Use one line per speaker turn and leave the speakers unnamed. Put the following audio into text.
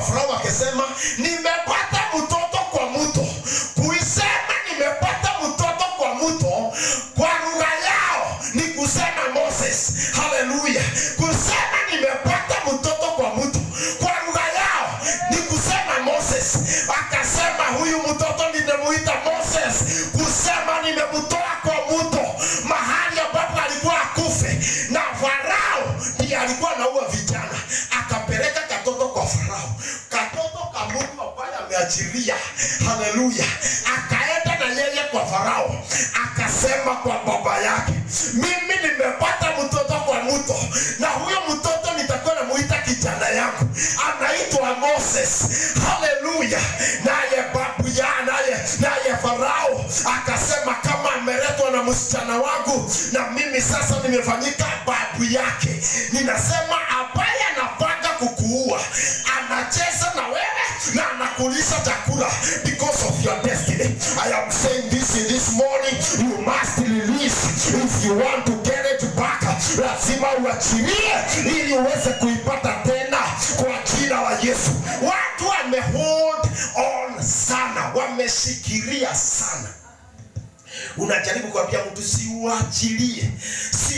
Farao akisema, "Nimepata mtoto kwa mto." Kuisema "nimepata mtoto kwa mto" kwa lugha yao ni kusema Moses. Haleluya! Kusema "nimepata mtoto kwa mto" kwa lugha yao ni kusema Moses. Akasema, "Huyu mtoto nimemuita Moses," kusema nimemtoa kwa mto, mahali ambapo alikuwa akufe. Na Farao ndiye alikuwa anaua vijana. Akapeleka katoto kwa Farao, katoto ka mtu ambaye ameachilia. Haleluya! Akaenda na yeye kwa Farao, akasema kwa baba yake, "Mimi nimepata mtoto kwa mto, na huyo mtoto nitakuwa namuita kijana yangu, anaitwa Moses." Haleluya! Naye babu ya naye Farao akasema, "Kama ameletwa na msichana wangu, na mimi sasa nimefanyika babu yake." Ninasema ambaye anapanga kukuua anacheza na wewe na anakulisha chakula because of your destiny. I am saying this in this morning, you must release if you want to get it back. Lazima uachilie ili uweze kuipata tena kwa jina la Yesu. Watu wamehold on sana, wameshikilia sana. Unajaribu kuambia mtu, "Si uachilie, si